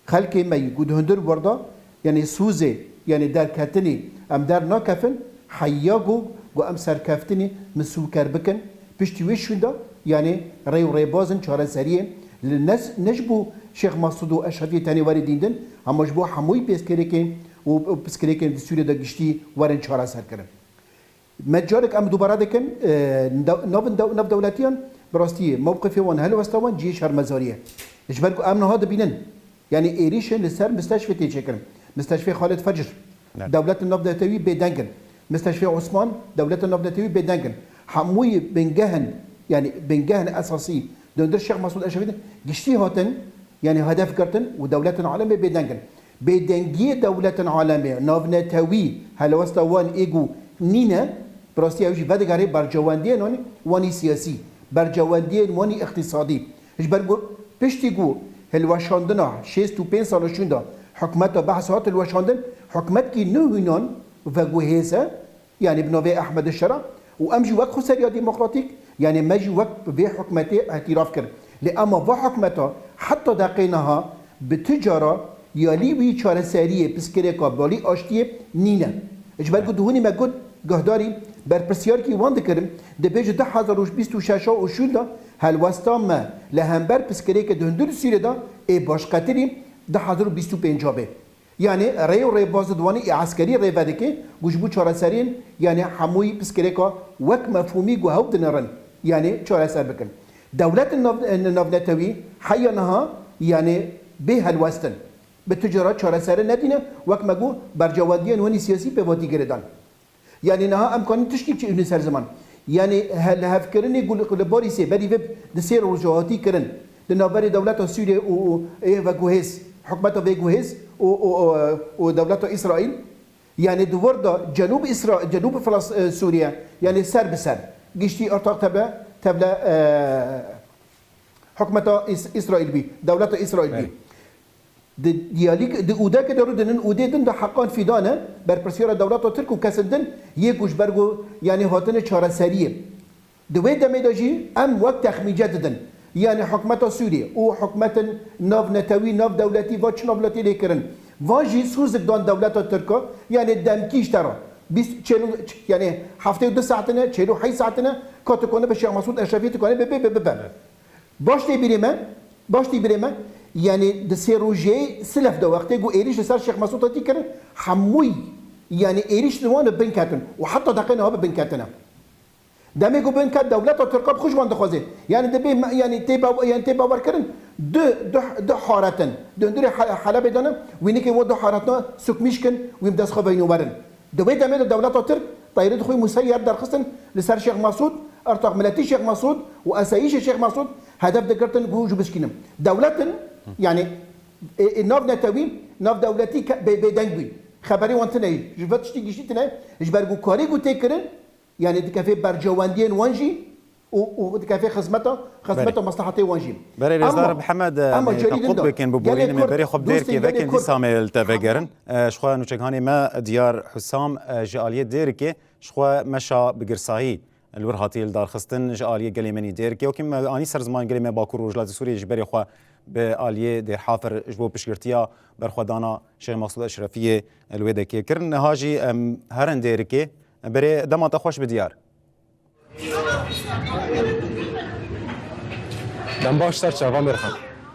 Xelkê me yî ku di hundir wir de, yanî sûzê, yanî derketinê em dernakefin, heya ku, ku em serkeftinê misûker bikin, piştî wê şûnda, yanî rê û rêbazin çareseriyê li ne, ne ji bo Şêx Mesûd û Eşrefiyê tenê werê dîndin, hema ji bo hemûyî pêskêrêkên û, û piskêrêkên di Sûriyê de giştî werin çareserkirin. Me carek em dubare dikin, e, nav, nav, nav, navdewletiyan bi rastî mewqifê wan, helwesta wan cihê şermezarî ye. Ji ber ku em niha dibînin, yanî êrîşên li ser misteşfê tê çêkirin. Misteşfê Xalid Fecr, Evet. dewletin navnetewî bêdeng in. Misteşfê Osman, dewletin navnetewî bêdeng in. Hemûyî bingehên, yanî bingehên esasî di hundir Şêx Mesûd Eşrefî de giştî hatin, yanî hedef girtin û dewletin alemê bêdeng in. Bêdengiyê dewletin alemê, navnetewî, helwesta wan ê ku nîne, bi rastî ew jî vedigerê berjewendiyên wan, wanî siyasî, berjewendiyên wanî îqtîsadî. Ji ber ku piştî ku hilweşandina şêst û pênc sala şûnda hikûmeta Behs hat hilweşandin, hikûmetkî nû hînan veguhêze, yanî bi navê Ehmed Şera û em jî wek xweseriya demokratîk, yanî me jî wek vê hikûmetê îtîraf kir. Lê ema va hikûmeta heta deqê niha Bi tu cara yalî wî çareseriyê piskirêka balî aştiyê nîne. Ji ber ku di hûnî me got, guhdarî berpirsiyarkî wan dikirin, dibêje du hezar û bîst û şeş û şûn de helwesta me li hember piskirêke di hundir Sûriyê de ê başqetirî du hezar û bîst û pênc be. Yanî rê û rêbaz di wanî ê eskerî rê vedike ku ji bo çareseriyên, yanî hemûyî piskirêka wek mefhûmî ku hew dinêrin, yanî çareser bikin. Dewletên nav-, navnetewî heya niha, yanî bê helwestin. Bi tu cara çaresere nedîne, wek me got, bercewendiyên wan ê siyasî pêvatî girêdan. Yanî niha em kanin tiştî çi ûnî ser ziman. Yanî he-, lihevkirinê ku li, ku li Parîsê berî vê di sê roja hatî kirin. Di navberê dewleta Sûriyê û, û ê veguhêz, hikûmeta vêguhêz û, û, û, û dewleta Îsraîl. Yanî di wir de Cenûb Îsra-, Cenûb Filas-, e, Sûriye, yanî ser bi ser. Giştî ortak tevle, tevle, e, hikûmeta Îs-, Îsraîl bî, dewleta Îsraîl bî. Belê. Di diyalîg, di ûdeke de rûdinin, ûdê din de Hakan Fidan e, berpirsiyara dewleta Tirk û kesên din yê ku ji ber ku, yanî hatine çareseriyê. Di wê demê de jî em wek texmînce didin. Yanî hikûmeta Sûriyê û hikûmetên navnetewî, navdewletî, va çi navletê lê kirin. Van jî sûzik dan dewleta Tirk e, yanî demkî ji te re. Bîst, çêl û, yanî heftê û du saetine, çêl û heyş saetine, ka tu kone bi Şêx Mesûd Eşrefî tu kone bi, bi, bi, bi, bi. Baş tê bîrê me, baş tê bîrê me, yanî di sê rojê silef de wextê ku êrîş li ser Şêx Mesûd hatî kirin, hemûyî, yanî êrîş li wan bi bin ketin û heta deqê niha bi bin ketine. Demê ku bin ket dewleta Tirka bi xwe ji wan dixwaze. Yanî dibê me, yanî tê baw-, yanî tê bawerkirin du, du, du haretin. Di hundirê He-, Helebê de ne, wînikê wan du haretina sukmîş kin, wî bi dest xwe veynû werin. Di wê demê de dewleta Tirk teyarê xwe museyer derxistin li ser Şêx Mesûd, ortak miletî Şêx Mesûd û esayîşê Şêx Mesûd hedef digirtin ku ji bişkînin. Dewletin, yanî, ê, ê, navnetewî, navdewletî ke-, bê-, bêdeng bû. Xeberê wan tune ye. Ji vê tiştî giştî tune ye. Ji ber ku karê ku tê kirin, yanî dikeve bercewendiyên wan jî û, û dikeve xizmeta, xizmeta Belê. Meslehetê wan jî. Berê Rêzdar Ama, Mihemed, ama me carî din tequt de, bikin, gelê biborînê me Kurd, berê xwe bi dostên dêrkê gelê vekin Kurd. dîsa me li te vegerin. E, ji xwe nûçeganê me Diyar Husam, e, ji aliyê dêrkê, ji xwe meşa bi girsahî li wir hatiye lidarxistin, ji aliyê gelê me nî dêrkê. Wekî me anî ser ziman gelê me Bakur Rojhilatê Sûriyê ji berê xwe bi aliyê Dêrhafir ji bo piştgirtiya berxwedana Şêx Mesûd Eşrefiyê li wê dekê kirin. Niha jî em herin dêrkê. Berê dema te xweş bi Diyar. Dem baş ser çava Mêrxan.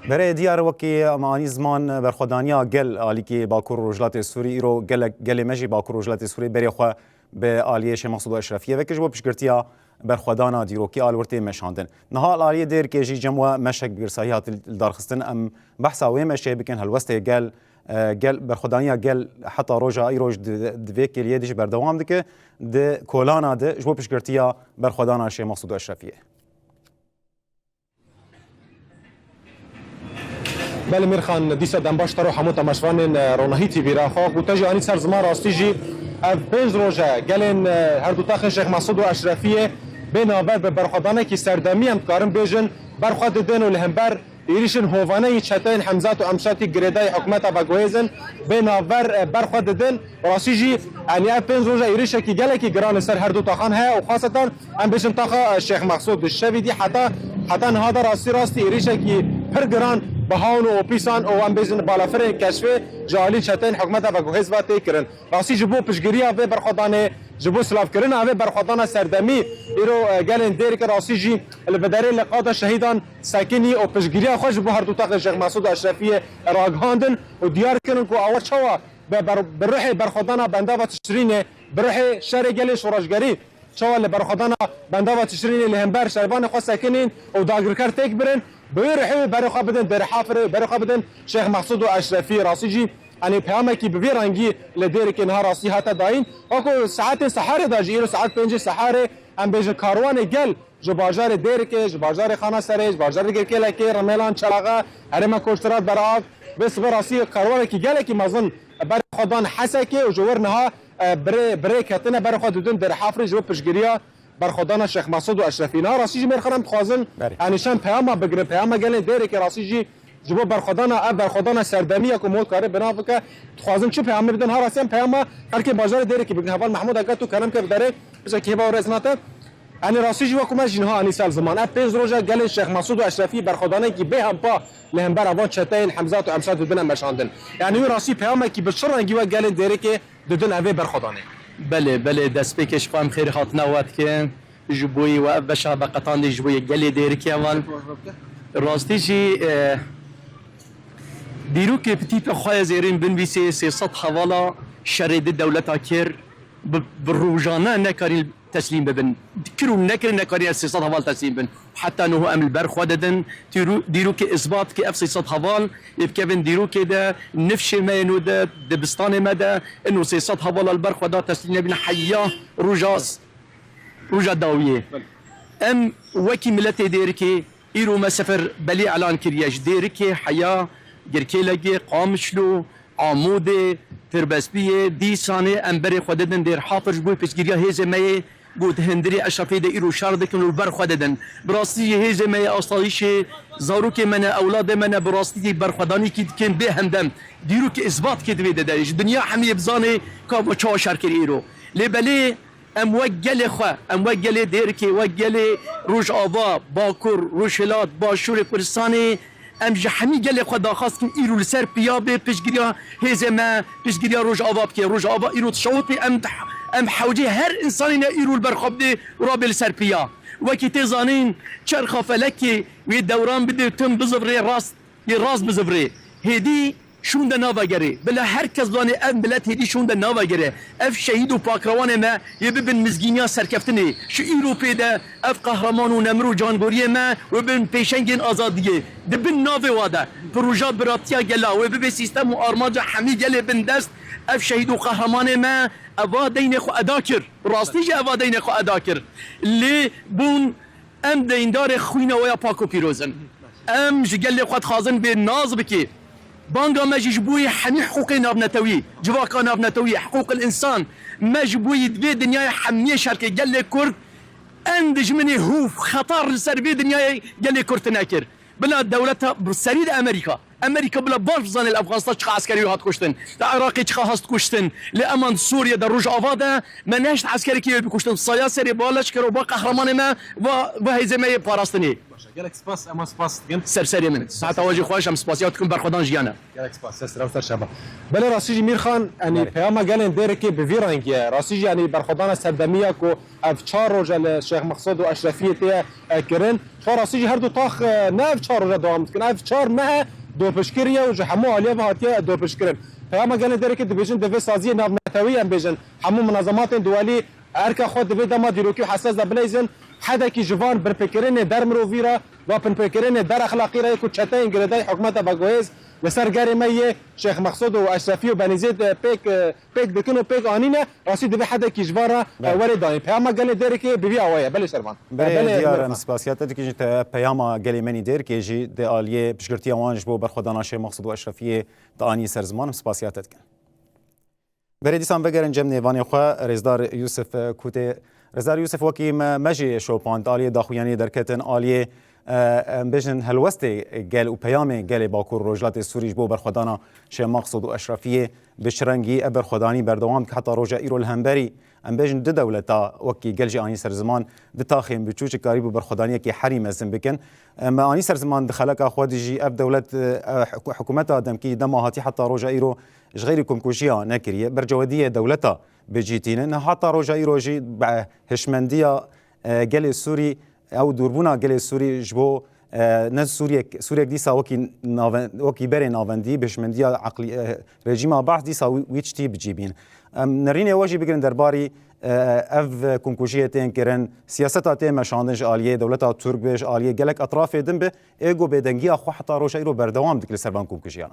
Berê Diyar, wekî em anî ziman berxwedaniya gel alîkî Bakur Rojhilatê Sûrî, îro gelek, gelê me jî Bakur Rojhilatê Sûrî berê xwe bi aliyê Şêx Mesûd Eşrefiyê vekir ji bo piştgirtiya berxwedana dîrokî a li wir tê meşandin. Niha li aliyê Dêrkê jî cem we meşek bi girsahî hat lidarxistin. Em behsa wê meşê bikin, helwestê gel, e, gel, berxwedaniya gel heta roja îroj di, di vê kêliyê de jî berdewam dike. Di kolana de ji bo piştgirtiya berxwedana Şêx Mesûd Eşrefiyê. Belê Mîrxan, dîsa dembaş te ro hemû temaşvanên, e, Ronahî T V ra xwe. Ku te jî anî ser ziman rastî jî ev pênc roj e gelên, e, her du taxên Şêx Mesûd û Eşrefiyê bê navber bi berxwedanekî serdemî em dikarin bêjin berxwe didin û li hember êrîşên hovane yî çeteyên Hemzat û Emşatî girêdayî hikûmeta veguhêzin bê navber, e, berxwe didin. Rastî jî, yanî ev pênc roja êrîşekî gelekî giran li ser her du taxan heye û xasetan em bêjin taxa, e, Şêx Mexsûd di şevî dî heta, heta niha de rastî rastî êrîşekî pir giran bi hawn û opîsan û em bêjin balafirên keşfê ji alî çeteyên hikûmeta veguhêz ve tê kirin. Rastî ji bo piştgiriya vê berxwedanê, ji bo silavkirina vê berxwedana serdemî, îro, e, gelên Dêrikê rastî jî li bi derê li qada şehîdan sekinî û piştgiriya xwe ji bo her du taxê Şêx Mesûd û Eşrefiyê ragihandin û diyar kirin ku awa çawa bi ber-, bi ruhê berxwedana bendava Tişrînê, bi ruhê şerê gelê şoreşgerî, çawa li berxwedana bendava Tişrînê li hember şervanê xwe sekinîn û dagirker têk birin, bi wê ruhê wê berê xwe bidin Dêrê Hafirê, berê xwe bidin Şêx Mexsûd û Eşrefî. Rastî jî, yanî peyamekî bi vî rengî li Dêrikê niha rastî hate dayîn. Weko saetên seharê de jî, îro saet pêncê seharê, em bêjin karwanê gel ji bajarê Dêrikê, ji bajarê Xanaserê, ji bajarê Girkêlekê, Rimêlan, Çelaxe, herêma Koçturat, Berav, vê sibê rastî karwanekî gelekî mezin berê xwe dan Hesekê û ji wir niha, e, birê, birê ketine berê xwe didin Dêrê Hafirê ji bo piştgiriya berxwedana Şêx Mesûd û Eşrefî. Niha rastî jî Mêrxan em dixwazin, Berê. yanî çend peyama bigirin, peyama gelên Dêrikê rastî jî ji bo berxwedana, ev berxwedana serdemî ya ku Mihot karê binav bike, dixwazin çi peyamê bidin? Ha rastî em peyama xelkê bajarê Dêrikê bigin. Heval Mehmûd, eger tu kerem ke bi derê, piçekî hêva û rêz nate. Yanî rastî jî wekî me jî niha anî ser ziman. Ev pênc roja gelên Şêx Mesûd û Eşrefî berxwedanekî bêhempa li hember evan çeteyên Hemzat û Emsat didine meşandin. Yanî wî rastî peyamekî bi çi rengî wek gelên Dêrikê didin evê berxwedanê? Belê, belê, destpêkê ji xwe em xêr hatina we dikin. Ji bo yî we ev beşa veqetan dê ji bo yê gelê Dêrikê heval. Rastî jî, e, dîrokê bi tîpê xwe yê zêrîn binivîsê sê sed hevala şerê di dewleta kir, bi, bi rojane nekarîn teslîm bibin. Kir û nekirin, nekarîne sê sed heval teslîm bin. Heta niho em li ber xwe didin. Dîro-, dîrokê îsbat ke ev sê sed heval ê bikevin dîrokê de, nifşê me yê nû de, dibistanê me de, ino sê sed hevala li ber xwe da teslîm nebîne heya roja, roja dawiyê. Em wekî miletê Dêrikê îro me sefer belî elan kiriye. Ji Dêrikê heya Girkêlegê, Qamişlo, Amûdê, Tirbespiyê, dîsanê em berê xwe didin Dêr Hafir ji bo piştgiriya hêzê me yê ku di hundirê Eşrefê de îro şer dikin û li ber xwe didin. Bi rastî jî hêzê me yê asayîşê, zarokê me ne, ewladê me ne, bi rastî jî berxwedanîkî dikin bê hemdem. Dîrokê îsbat kê divê de de. Ji dinya hemiyê bizanê ka çawa şer kir îro. Lê belê em wek gelê xwe, em wek gelê Dêrikê, wek gelê Rojava, Bakur, Rojhilat, Başûrê Kurdistanê, em ji hemî gelê xwe daxwaz dikin îro li ser piya bê, piştgiriya hêzê me, piştgiriya Rojava bike. Rojava îro dişewitê, em, em hewcê her însanî ne îro li ber xwe bidê û rabê li ser piya. Wekî tê zanîn, çerxa felekê wê dewran bidê û tim bizivirê rast, yê rast bizivirê. Hêdî şûnde navegere. Bila her kes bizane ev milet hêdî şûnde navegere. Ev şehîd û pakrewanê me yê bibin mizgîniya serkeftinê. Ji îro pê de ev qehreman û nemir û cangoriyê me wê bin pêşengên azadiyê. Di bin navê wa de proja biratiya gela wê bibe sîstem û armanca hemî gelê bindest. Ev şehîd û qehremanê me eva deynê xwe eda kir. Rastî jî eva deynê xwe eda kir. Lê bûn Em deyndarê xwîna we ya pak û pîroz in. Em ji gelê xwe dixwazin bê naz bikê. Banga me jî ji bo yê hemî hiqûqê navnetewî, civaka navnetewî, hiqûqil însan, me ji bo yî di vê dinyayê hemiyê şer kir. Gelê Kurd en dijminê hûf, xetar li ser vê dinyayê gelê Kurd tune kir. Bila dewleta bi serî de Amerîka. Amerîka bila baş bizane li Efxanistan çiqa eskerî wê hat kuştin. Li Iraqê çiqa hast kuştin. Lê eman di Sûriye de, Rojava de me nehişt eskerekî wê bikuştin. Saya serê ba leşkero, ba qehremanê me, va, va hêzê me yê parastinê. Baş e, gelek spas, ema spas dikin. Ser serê min. Saeta we jî xweş, em spasiya dikin, berxwedan jiyane. Gelek spas, ser sera û ser şeva. Belê rastî jî Mîrxan, yanî Belê. peyama gelên Dêrikê bi vî rengî ye. Rastî jî yanî berxwedana serdemî ya ku ev çar roje li Şêx Mexsud û Eşrefiyê tê, e, kirin. Ji xwe rastî jî her du tax, e, ne ev çar roje dewam dikin. Ev çar meh e dopişkirî ye û ji hemû aliyê ve hatiye dopişkirin. Peyama gelên Dêrikê dibêjin, divê saziyê navnetewî em bêjin. Hemû munazematên duwelî erka xwe di vê dema dîrokî û hesas de bileyzin. Hedekî ji van binpêkirinê dermirovî re, va binpêkirinê derexlaqî re yê ku çeteyên girêdayî hikûmeta veguhêz li ser gelê me yê Şêx Mexsud û Eşrefî û Benîzêd, e, pêk, e, pêk dikin û pêk anîne, rastî divê hedekî ji van re, e, Belê. werê dayîn. Peyama gelê Dêrikê bi vî awayê ye. Belê Şervan. E, Belê belê Diyar, Mîrxan. Em spasiyat te dikin ji te peyama gelê me nî Dêrikê jî di aliyê piştgirtiya wan ji bo berxwedana Şêx Mexsud û Eşrefiyê te anî ser ziman. Em spasiyat te dikin. Berê dîsan vegerin cem nêvanê xwe, Rêzdar Yûsif Kûtê. Rêzdar Yûsif, wekî me, me jî şopand, aliyê daxuyaniyê derketin, aliyê, e, em bêjin helwestê gel û peyamê gelê Bakur û Rojhilatê Sûrî ji bo berxwedana Şêx Maqsud û Eşrefiyê bi çi rengî ev berxwedanî berdewam dike heta roja îro li hemberî, em bêjin du dewleta wekî gel jî anî ser ziman, du taxên biçûçik karîbû berxwedaniyekê herî mezin bikin. Em anî ser ziman di xeleka xwe de jî ev dewlet, e, hikû-, hikûmeta demkî dema hatî heta roja îro ji xeyrî komkujiya nekiriye. Bercewediye dewleta bi cî tînin. Heta roja îro jî be-, hişmendiya, e, gelê Sûrî, ew dûrbûna gelê Sûrî ji bo, e, ne Sûriyek, Sûriyek dîsa wekî naven-, wekî berê navendî, bi hişmendiya eqlî-, e, rejîma Baas dîsa wî, wî tiştî bi cî bîn. Em nerînê we jî bigirin derbarî, e, ev komkujiyê tên kirin, siyaseta tê meşandin ji aliyê dewleta Tirk be, ji aliyê gelek etrafê din be, ê ku bêdengiya xwe heta roja îro berdewam dike li ser van komkujiyan.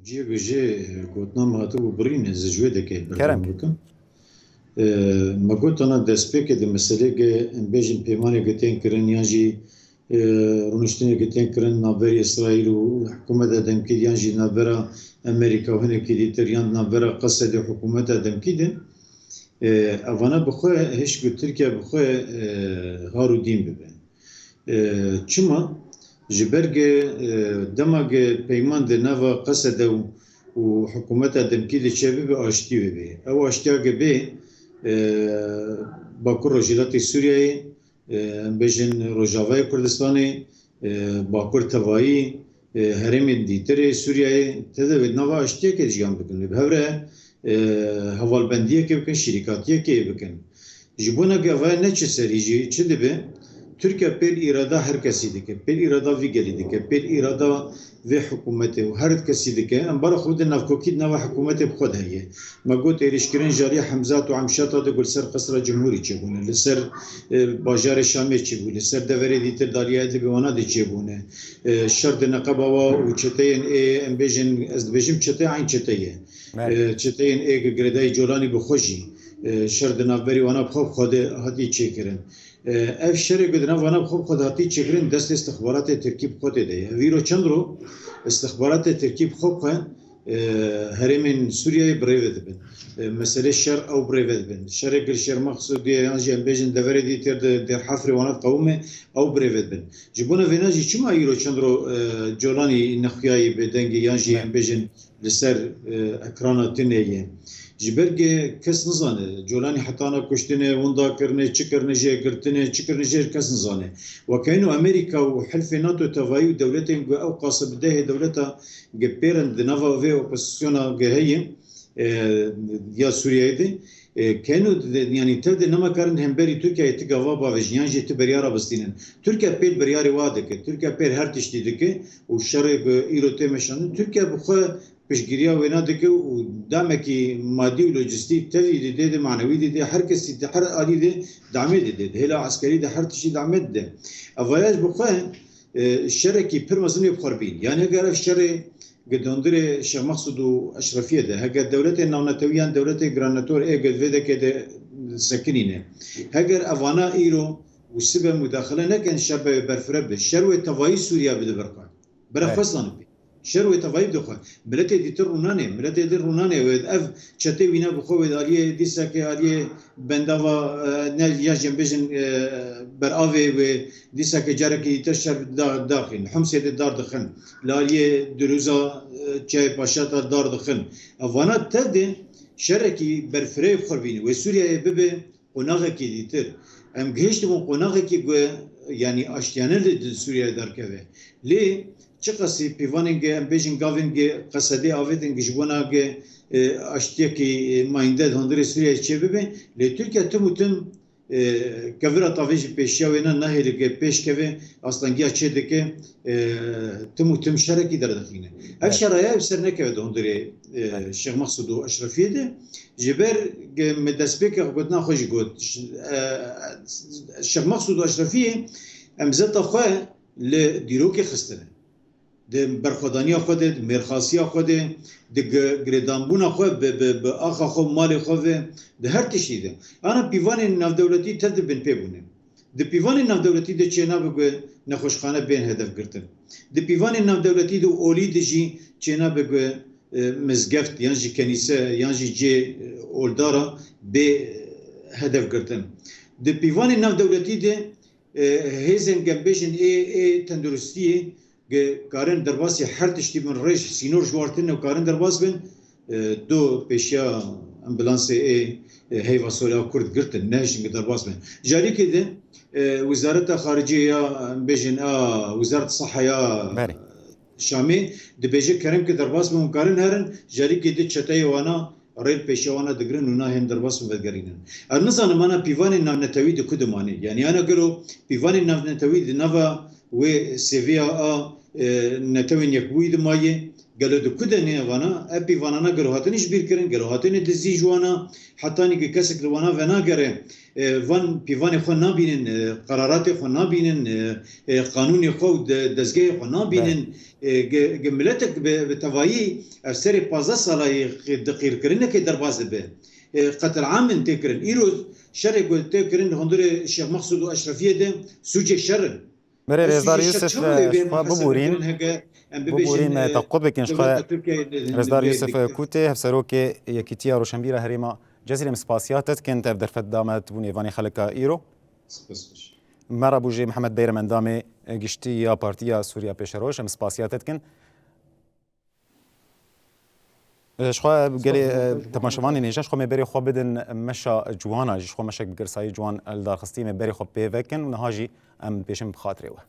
Cihê ku jê gotina min hatibû birîn, ez ji wê dekê berdewam Kerem. bikim. E, me got, ana destpêkê di meselê ke em bêjin peymanê ke tên kirin yan jî, e, rûniştinê ke tên kirin navberî Îsraîl û hikûmeta demkî yan jî navbera Amerîka û hinekî dîtir yan navbera Qesedê û hikûmeta demkî de, e, evana bi xwe hişk û Tirkiye bi xwe, e, har û dîn bibe. E, çima? Ji ber ke, e, dema ke peyman di nava Qesede û, û hikûmeta demkî de çêbibe, aştî wê bê. Ew aştiya ke bê, e, Bakur Rojhilatê Sûriyeyê, e, em bêjin Rojavayê Kurdistanê, e, Bakur Tevayî, e, herêmên dîtir ê Sûriyeyê, tê de wê di nava aştiyekê de jiyan bikin. Wê bi hev re, e, hevalbendiyekê bikin, şirîkatiyekê bikin. Ji bona ku evaya neçe serî jî çi dibe? Tirkiye pêl îrada her kesî dike. Pêl îrada vî gelî dike. Pêl îrada vê hikûmetê û her kesî dike. Em bara xwe bidin navkokî di nava hikûmetê bi xwe de heye. Me got êrîşkirin ji aliyê Hemzat û Emşata de ku li ser Qesra Cumhurî çêbûne. Li ser, e, bajarê Şamê çêbû. Li ser deverê dîtir di aliyê Idlibê wana de çêbûne. E, şer di neqeba wa û çeteyên ê, em bêjin, ez dibêjim çete eyn çete ye. Belê. E, çeteyên ê girêdayî Colanî bi xwe jî, e, şer di navberî wana bi xwe bi xwe de hatî çêkirin. E, ev şerê ku di nav wana bi xwe bi xwe de hatî çêkirin destê istixbaratê Tirkî bi xwe tê de ye. Ev îro çend ro istixbaratê Tirkî bi xwe bi xwe, e, herêmên Sûriyeyê bi rê ve dibin. E, meselê şer ew bi rê ve dibin. Şerê ku li Şêx Mexsûdê yan jî em bêjin deverê dîtir di Dêrhefrê wana diqewime ew bi rê ve dibin. Ji bona vêna jî çima îro çend ro, e, Colanî nexuyayî bi dengê yan jî em bêjin li ser, e, ekrana tune ye. Ji ber ke kes nizane, Colanî hetana kuştine, winda kirine, çi kirine jê girtine, çi kirine jê kes nizane. Weke hino Amerîka û hilfê NATO tevayî û dewletên ku ew qase bi dehê dewleta ge pêrin di nava vê opozîsyona ge heye, e, ya Sûriyeyê de, e, keno de, yanî tev de nema karin hemberî Tirkiyeyê ti gava bavêjin yan jî ti biryara bistînin. Tirkiye pêl biryarê wa dike, Tirkiye pêl her tiştî dike û şerê ku îro tê meşandin, Tirkiye bi xwe piştgiriya wêna dike û damekî madî û lojistîk tevî dide, de manewî dide, her kesî de, her alî de damê dide, de hêla eskerî de her tiştî damê dide. Evaya ji bi xwe, e, şerekî pir mezin ê bi xwe re bîn. Yanî heger ev şerê gi di hundirê Şêx Mexsûd û Eşrefiyê de, heger dewletên navnetewî yan dewletê girannetor ê gi vê dekê de sekinîne, heger evana îro û sibe mudaxile nekin, şer be berfireh be, şer wê tevayî Sûriye bide ber xwe. Bere xwe zanin bê. Şer wê tevayî bide xwe. Miletê dîtir rûnanê, miletê din rûnanê wê ev çetê wîne bi xwe wê aliyê dîseke aliyê bendava, e, ne, ya jî em bêjin, e, ber avê wê dîseke carekî dîtir şer da-, daxîn. Li Humsê de dar dixin. Li aliyê Dirûza, e, Çiyayê Paşa de dar dixin. Ev vana tev de şerekî berfireh bi xwe bîne. Wê Sûriyeyê bibe qonaxekî dîtir. Em gihiştibûn qonaxekî ku, yanî aştiyane li di Sûriyeyê derkeve. Lê çiqasî pîvanên ge, em bêjin gavên ge Qesedê avêtin ge ji bona ge, e, aştiyekî, e, mayînde di hundirê Sûriyeyê çêbibe. Lê Tirkiye tim û tim, e, kevira tavê jî pêşiya wê ne, nahêle ge pêş keve, astengiya çê dike, e, tim û tim şerekî derdixîne. Ev şeraya ev ser nekeve di hundirê, e, Şêx Mexsûd û Eşrefiyê de. Ji ber ge me destpêkê gotina xwe jî got, ş-, e, Şêx Mexsûd û Eşrefiyê em zeta xwe li dîrokê xistine. Di berxwedaniya xwe de, di mêrxasiya xwe de, di gi-, girêdanbûna xwe bi, bi, bi axa xwe, malê xwe ve, di her tiştî de. Ana pîvanên navdewletî tev de binpê bûne. Di pîvanên navdewletî de çênabe ku nexweşxane bên hedef girtin. Di pîvanên navdewletî de û olî de jî çênabe ku, e, mizgeft yan jî kenîse yan jî cê, e, oldara bê hedef girtin. Di pîvanên navdewletî de, e, hêzên gembêjin ê, ê tenduristiyê ge karin derbasî her tiştî bin, rêj, sînor ji wartin û karin derbas bin, e, do pêşiya ambulansê ê, e, heyva sola Kurd girtin, nehiştin ge derbas bin. Jarîkê de, e, Wizareta Xariciyê ya, em bêjin, a, Wizaret Siha ya Şamê dibêje kerem ke derbas bin û karin herin, jarîkê de çeteyê wana rê li pêşiya wana digirin û nahên derbas û vedigerînin. Ez nizanim ana pîvanên navnetewî di ku de mane. Yanî ana gelo pîvanên navnetewî di nava wê sêviya a, e, Netewên Yekbûyî de maye, gelo di ku de ne evana? Ev pîvanana gelo hatine ji bîr kirin, gelo hatine dizdî ji wana, hetanî ke kesek li wana venagere, e, van pîvanê xwe nabînin, e, qeraratê xwe nabînin, e, e, qanûnê xwe û de-, dezgehê xwe nabînin. E, ge, ge miletek bi, bi tevayî ev serê pazdeh sala yê qi-, di qîrkirinekê derbas dibe. E, qetil am in tê kirin. Îro şerê ku tê kirin li hundirê Şêx Mexsûd û Eşrefiyê de sûcê şer in. Berê Rêzdar Yusuf, e, ji xwe bibûrîn, bibûrîn, e, taqût bikin ji xwe. Rêzdar Yusuf, e, Kûtê, hevserokê Yekîtiya Roşenbîra Herêma Cezîrê, em spasiya te dikin, te ev derfet da me, tu bû nêvanê xelika îro. Spas xweş. Me re bû jî Mihemed Beyrim, endamê, e, giştî ya Partiya Sûriya Pêşeroj, em spasiya te dikin. Ji xwe gelê, e, temaşevanên hêja, ji xwe me berê xwe bidin meşa ciwana, ji xwe meşek bi girsayî ciwan li dar xistî, me berê xwe pê vekin û niha jî em pêşin bi xatirê we.